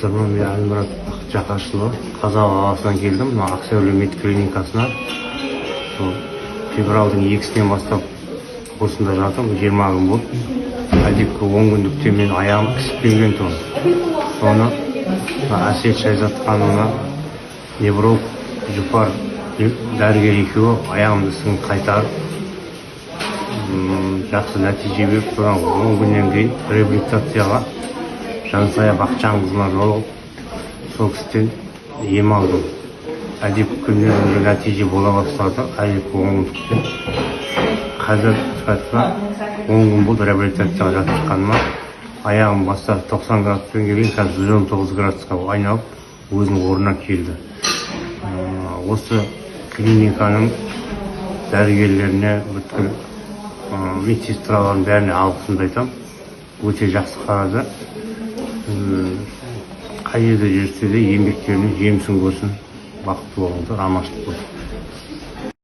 Мен Әлмұрат Жақашұлы, Қазақ қаласынан келдім мына Ақсәуле мед клиникасына. Сол февральдың 2-сінен бастап осында жатырмын, 20 күн болды. Әдепкі 10 күндікте мен аяғым ісіп келген тұғын. Соны мына Әсет Шайзат ханымға, невролог Жұпар дәрігер екеуі аяғымды ісігін қайтарып, жақсы нәтиже беріп, содан 10 күннен кейін реабилитацияға Жансая Бақытжанқызына жолығып, сол кісіден ем алдым. Әдепкі күннен уже нәтиже бола бастады. Әдепкі 10 күндікте қазір айтса, 10 күн болды реабилитацияға жатып шыққаныма. Аяғым баста 90 градуспен келген, қазір 119 градусқа айналып, өзінің орнына келді. Осы клиниканың дәрігерлеріне, бүткіл медсестралардың бәріне алғысымды айтамын. Өте жақсы қарады. Қай жерде жүрсе де, еңбектерінің жемісін көрсін, бақытты болыңыздар, аманшылық болсын.